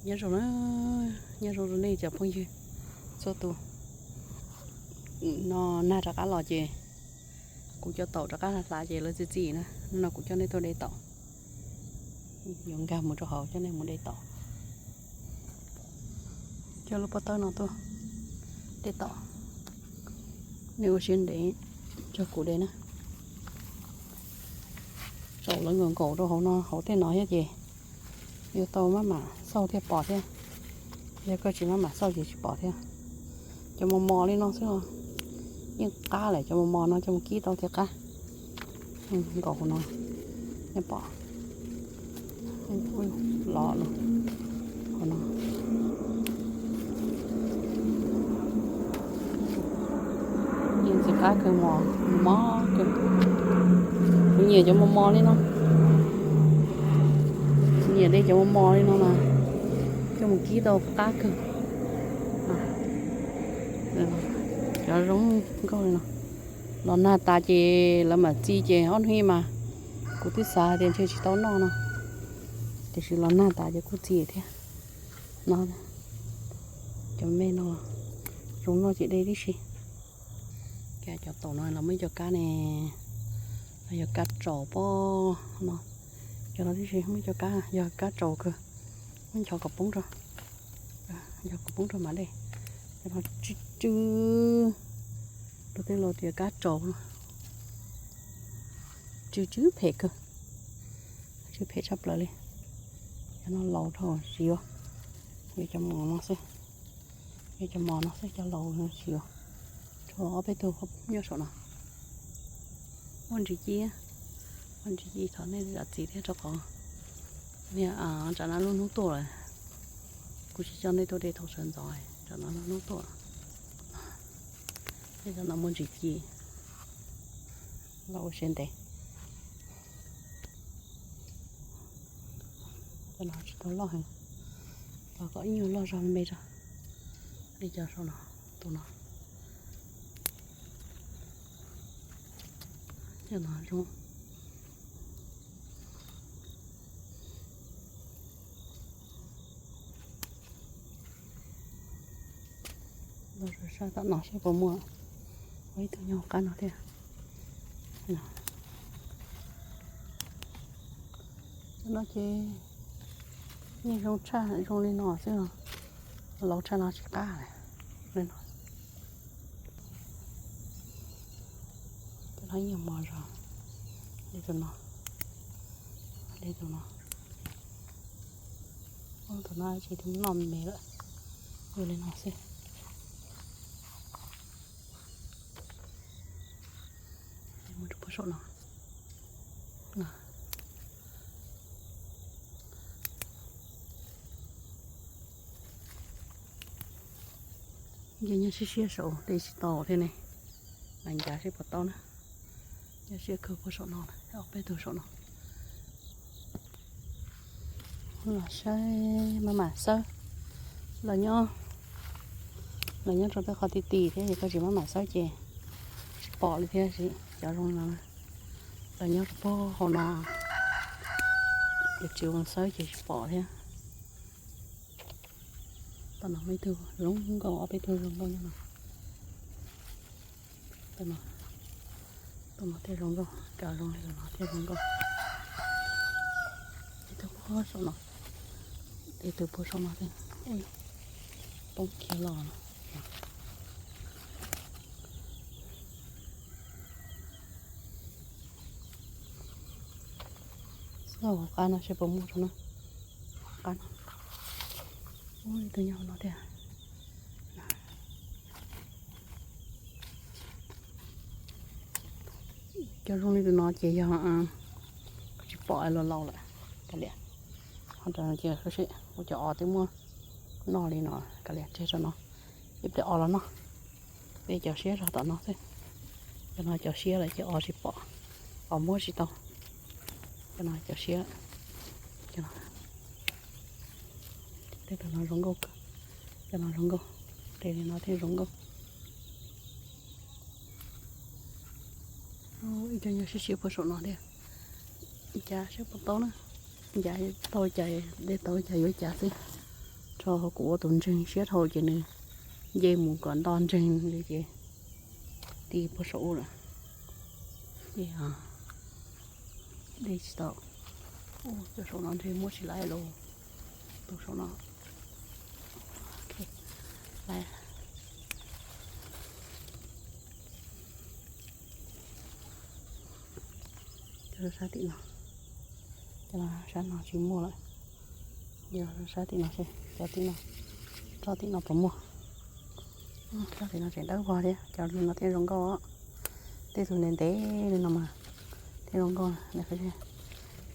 Nyob zoo na, nyob zoo rau nej cov phooj ywg txhua tus. No nag rov qab los ces kuv cov taum rov qab hlav hlav ces lawv txi txiv na. Hnub no kuv coj nej tuaj de taum, yuav nkag mus rau hauv coj nej mus de taum. Coj lub pob tawb no tuaj de taum, nej ua siab ntev nrog kuv de na. Saum lawv nkaum nkaum rau hauv no, hauv tej no thiab ces yuav tau maj mam xauj thiaj pom thiab. Yog koj tsis maj mam xauj ces tsis pom thiab. Cov mos mos li no xwb os, yeej qab lawm. Cov mos mos no coj mus kib tau thiaj qab. Nkaum hauv no, nej pom los lawm hauv no. Yeej ntxim qab kawg, mos mos kawg. Kuv nyiam cov mos mos li no, kuv nyiam de cov mos mos li no mas coj mus kib tau qab kawg. Cov zoo nkauj li no, los nag tas ces lawv mam txi ces ob hnub mas kuv twb xav tias ntshe tsis tau noj no, tiam sis los nag tas ces kuj txi thiab. No, cov me no zoo noj ces de tib si. Cov taum no los muaj ib co kab ne, los yog kab tsaus pob no. Cov no tib si muaj ib co kab, yog kab tsaus kawg, muab nchov kom poob rau, nchov kom poob rau mam de. Cov no tsw tsw, luag tej laus tias kab tsaus no, tsw tsw phem kawg, tsw phem tshaj plaws li. Cov no laus dhau tsis yuav, yuav cov mos no xwb, yuav cov mos no xwb, cov laus tsis yuav. Tshuav ob peb tug nyob saum no. Muaj ntsis ci, muaj ntsis ci, thov nej zam txim thiab rau qhov niag tsam no lub hnub tuaj lawm, kuv tsis coj nej tuaj de thaum sawv ntxov, tsam no lub hnub tuaj. Tej no muaj ntsis ci, los ua siab ntev. Cov no tsis tau loj heev, los kom ib nyuag loj zog me zog li cov saum no, tus no. Cov no zoo. Los sab tom no seb puas muaj, ua ib tug nyob qab no thiab. Cov no ces yeej zoo tshaj, zoo li no xwb, laus tshaj no tsis qab li no. Cov no yeej mos zog li tus no, li tus no. Tus no tsis noj me lawm, zoo li no xwb. Mus rau puag saum no. Ces nyob siab siab saud de tsis tau thiab ne, mas ncav seb puas tau na. Nyob siab kawg puag saum no, ob peb tug saum no. Los saib maj mam xawb. Los nyob, los nyob rau tej qhov ti ti thiab es koj tsis maj mam xawb ces tsis pom li thiab. Cov zoo no, los nyob rau puag hauv no, ces tsis ua xawb ces tsis pom thiab. Tom no muaj ib tug zoo nkauj, ob peb tug zoo nkauj nyob no. Tom no, tom no thiaj zoo nkauj, cov zoo li no thiaj zoo nkauj. Ib tug puag saum no, ib tug puag saum no thiab. Poob kiag los no. Xyov hauv qab no seb puas muaj rau na. Hauv qab no, ib tug nyob hauv no thiab. Cov zoo li tus no ces yog tsis pom los laus lawm, kav liam. Ho rau no ces ua cov os twb muab noj li no, kav liam tseg rau no, ib pliag os los noj. Peb cov siab zog tom no xwb. Cov no cov siab lawm ces os tsis pom, os muab tsis tau. Cov no cov siab, cov no, tej tus no zoo nkauj kawg, cov no zoo nkauj, tej li no thiaj zoo nkauj. Ib co nyob siab siab puag saum no thiab. Ncav seb puas tau na, ncav tau cas, de tau cas yuav cas xwb. Tso kuv ua tus ntseeg siab dhau ces nws nce mus kom nto ntseeg li ces ti puag saum ub lawm. Ces de tsis tau. Ub, cov saum no ntshe muab tsis laib los. Tus saum no. Cov sab tim no, cov sab no tsis muaj lawm. Yog sab tim no xwb, cov tim no, tsob tim no puas muaj? Tsob tim no tseem dawb vog thiab, cov no thiaj zoo nkauj. Tej tus ntev ntev li no mas thiaj zoo nkauj.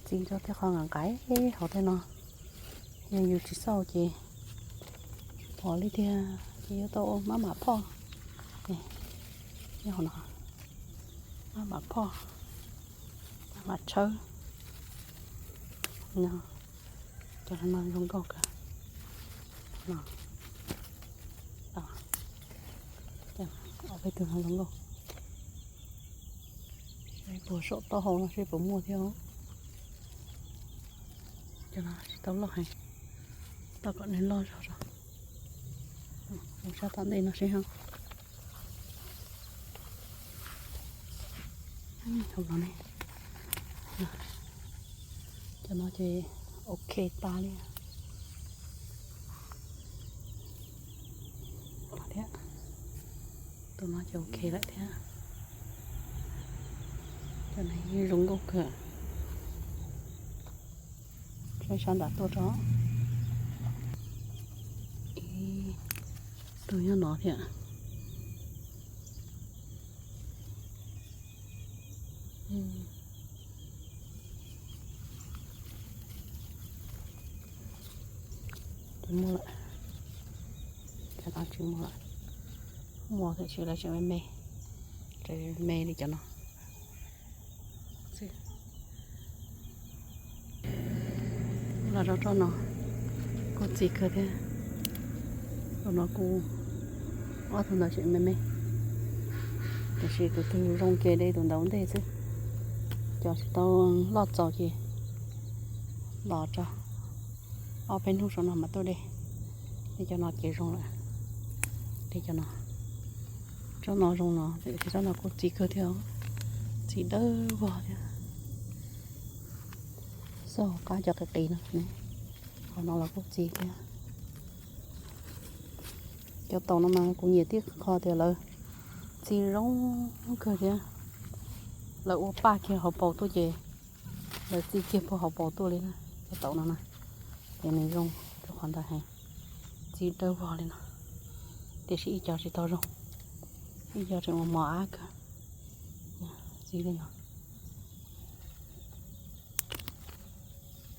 Txi rau tej qhov nqaim nqaim hauv tej no, yog yus tsis xauj ces pom li tiag ces yuav tau ua mab mam phoj. Nyob hauv no, mab mam phoj, mab mam tshawb. Cov no zoo nkauj kawg. Ob peb tug no zoo nkauj. Puag saum taub hau no seb puas muaj thiab. Cov no tsis tau loj heev, tau kom nws loj zog zog. Mus sab tom ntej no seb. Cov no ces ok tas li thiab. Tus no ces ok lawm thiab. Cov no yeej zoo nkauj kawg. Saib sab nram tuaj tso. Ib tug nyob no thiab. Tsis muaj lawm. Cov no tsis muaj lawm. Muaj tiam sis lawv tseem me me, tseem me li cov no. Los rau tsob no kuj txi kawg thiab. Tus no kuj, ob tug ntawd tseem me me, tiam sis tus twg zoo ces de tus ntawd ua ntej xwb. Cov tsis tau loj txaus ces los tso, ob peb hnub saum no mas tuaj de. De cov no ces zoo lawm. De cov no, tsob no zoo no, tsob no kuj txi kawg thiab, txi dawb vog thiab. Xauj qab cov qis qis no, hauv no los kuj txi thiab. Cov taum no mas kuv nyiam tib qho tias lawv txi zoo kawg thiab. Lawv ua paj kiag hauv paus tuaj ces lawv txi kiag puag hauv paus tuaj li na. Cov taum no na, ces nws zoo rau qhov ntawd heev, txi dawb vog li no. Tiam sis ib co tsis tau zoo, ib co tseem mos mos ab kawg. Txi li no.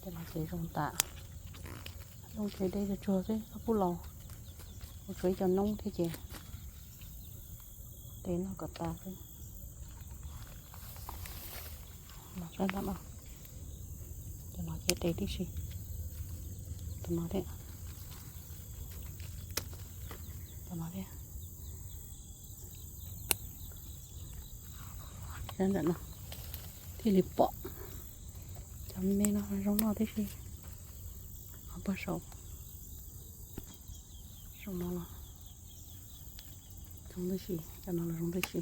Cov no ces zoo tas, zoo ces de tsuag tsuag xwb, koj kuj laus, kuv tshuav ib co noob thiab ces de noj kom tas xwb. Los sab nram no, cov no ces de tib si, tus no thiab, tus no thiab. Sab nram no thiaj li pom cov me no zoo noj tib si. Ho puag saum, saum no los zoo tib si, cov no los zoo tib si.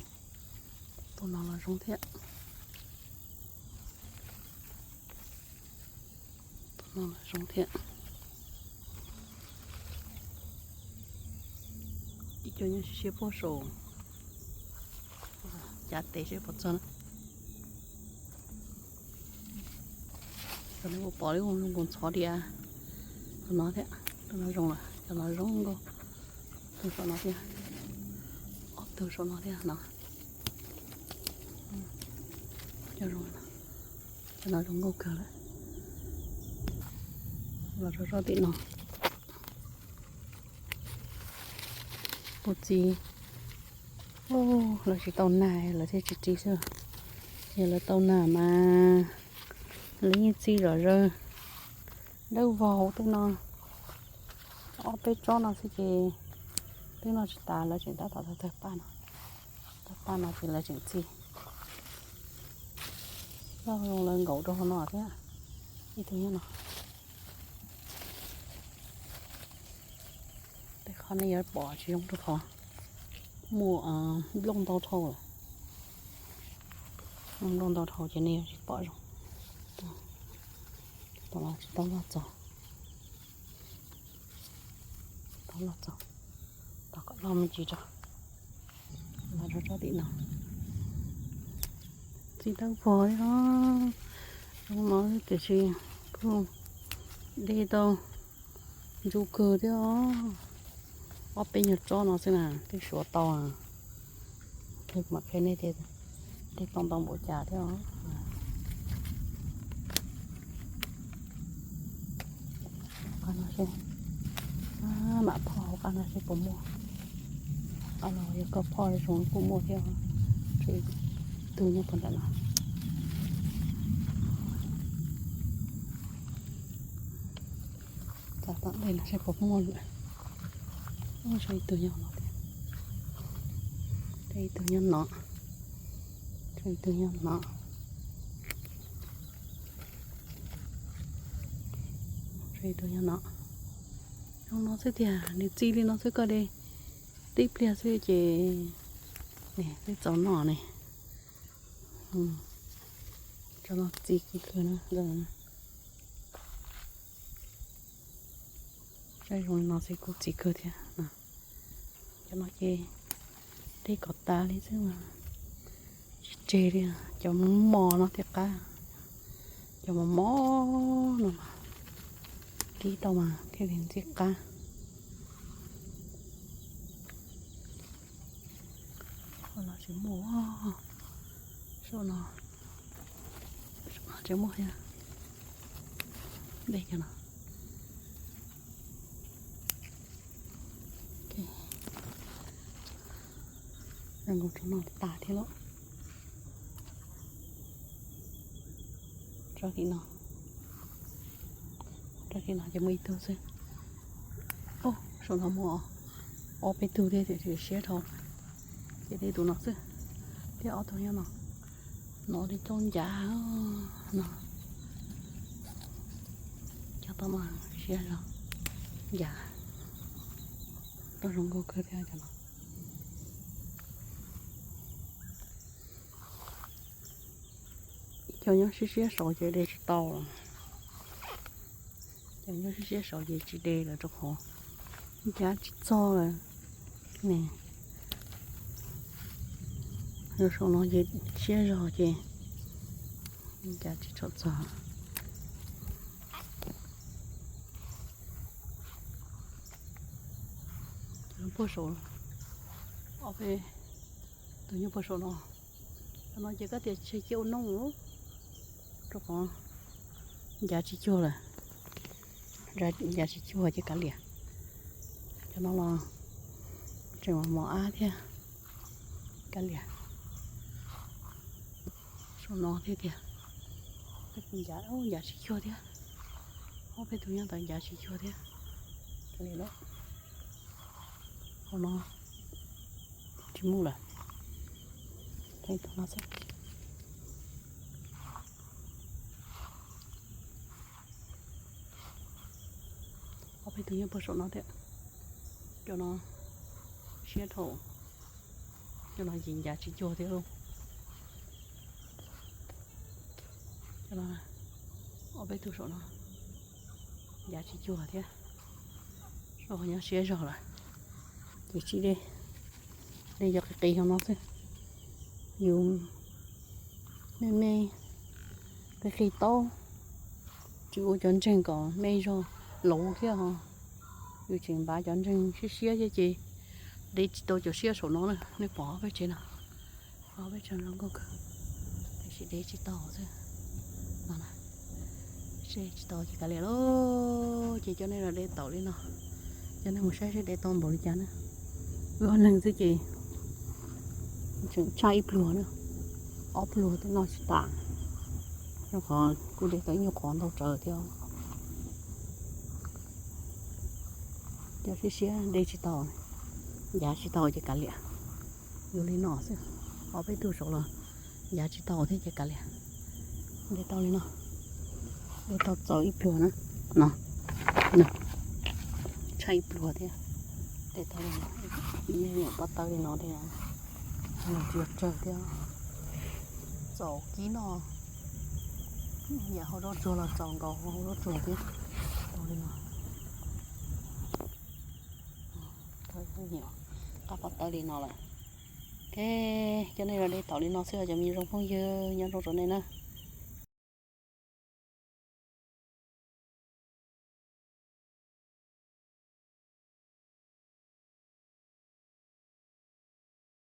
Tus no los zoo thiab. Tus no los zoo thiab. Ib co nyob siab siab puag saum, cav tes seb puas txog na. Cov no puas pom li, zoo nkaus ntxhov diav. Tus no thiab, tus no zoo lawm, cov no zoo nkauj. Tus saum no thiab, ob tug saum no thiab no. Cov zoo, cov no zoo nkauj kawg lawm. Los rau tsob tim no, kuj txi. Lawv tsis tau nag lawv thiaj tsis txi xwb, yog lawv tau nag mas lawv yeej txi zom zaws. Dawb vog hauv tej no, ob peb tsob no xwb ces twb noj tsis tas, lawv tseem tab tom tawg paj no. Tawg paj no ces lawv tseem txi. Loj zoo lawv nkaum rau hauv no thiab. Ib tug nyob no. Qhov nej yuav pom tsis zoo rau qhov muaj nplooj ntau dhau lawm. Muaj nplooj ntau dhau ces nej yuav tsis pom zoo. Tau los tsis tau loj txog. Tau loj txog. Tos kom loj me ntsis tso. Los rau tsob tim no. Txiv tawb pog thiab os. Zoo no tiam sis kuj de tau ntxuv kawg thiab os. Ob peb nyuag tsob no xwb na twb suav tau. Mam qhia nej tias de tau ntau npaum cas thiab os. Qab no seb, mam phoj hauv qab no seb puas muaj. Qab no yog koj phoj zoo kuj muaj thiab. Tshuav ib tug nyob puag nram no. Txav tom ntej no seb puas muaj lawm. Tshuav ib tug nyob no thiab. Tshuav ib tug nyob no. Tshuav ib tug nyob no. Tshuav ib tug nyob no. Zoo no xwb tiag, nws txi li no xwb koj de tib pliag xwb ces nws twb txaus noj ne. Tsob no txi kawg kawg na. Saib zoo li no xwb kuj txi kawg thiab. Cov no ces de kom tas li xwb mas tsis tseg li. Cov mos no thiaj qab, cov mos mos no mas kib tau mas thiaj li ntxim qab. Los tsis muaj, saum no, saum no tsis muaj thiab. De cov no. Zoo nkaus tsob no tas thiab lauj. Tsob tim no, tsob tim no ces muaj ib tug xwb. Saum no muaj ob peb tug thiab tiam sis siab dhau. Ces de tus no xwb, thiab ob tug nyob no. No li coob ncav no. Cov tau mas siab zog ncav. Tau zoo nkauj kawg thiab cov no. Cov nyob siab siab saud ces de tsis tau. Cov nyob siab siab saud ces tsis de lawm rau qhov ncav tsis txog lawm ne. Yog saum no ces siab zog ces ncav tsis tshua txog. Puag saum, ob peb tus nyob puag saum no. Cov no ces koj tias tseg cia ua nooj, rau qhov ncav tsis cuag lawm. Ncav tsis cuag ces kav liam. Cov no los tseem mos ab thiab, kav liam. Saum no thiab tiag, ncav, ncav tsis cuag thiab. Ob peb tug nyob ntawd ncav tsis cuag thiab. Kav liam lauj. Hauv no tsis muaj lawm. Tus no xwb. Ob peb tug nyob puag saum no thiab. Cov no siab dhau. Cov no ces ncav tsis cuag thiab lauj. Cov no, ob peb tug saum no ncav tsis cuag thiab. Saum nyob siab zog lawm. Ces tsis de, de cov qis qis hauv no xwb. Yus me me qis qis taub, tsis ua cov ntseeg kom me zog lauv thiab ho. Yus tseem npav cov ntseeg siab siab thiab ces de tsis tau cov siab saum no na. Nej pom peb tsev no, peb tsev zoo nkauj kawg, tiam sis de tsis tau xwb. No na, de tsis tau ces kav liam lauj. Ces coj nej los de taum li no, coj nej mus saib seb de tau npaum li cas na. Wb ob leeg xwb ces tseem tshaj ib pluag na, ob pluag twb noj tsis tas, rau qhov kuj de tau ib nyuag qhov ntau tsawv thiab. Cov siab siab de tsis tau, ncav tsis tau ces kav liam. Yus li no xwb, ob peb tug saum los ncav tsis tau thiab ces kav liam. De tau li no, de tau txaus ib pluag na, no, tshaj ib pluag thiab. Tes tau li no, ib niam pob tawb li no thiab, nws tsis yog tsawg thiab. Txaus kib noj, yam hau zaub tsuag los txaus nkaus hau zaub tsuag thiab. Tau li no, qab pob tawb li no lawm. Ok, coj nej los de thaum li no xwb os cov me zoo phooj ywg, nyob zoo rau nej na.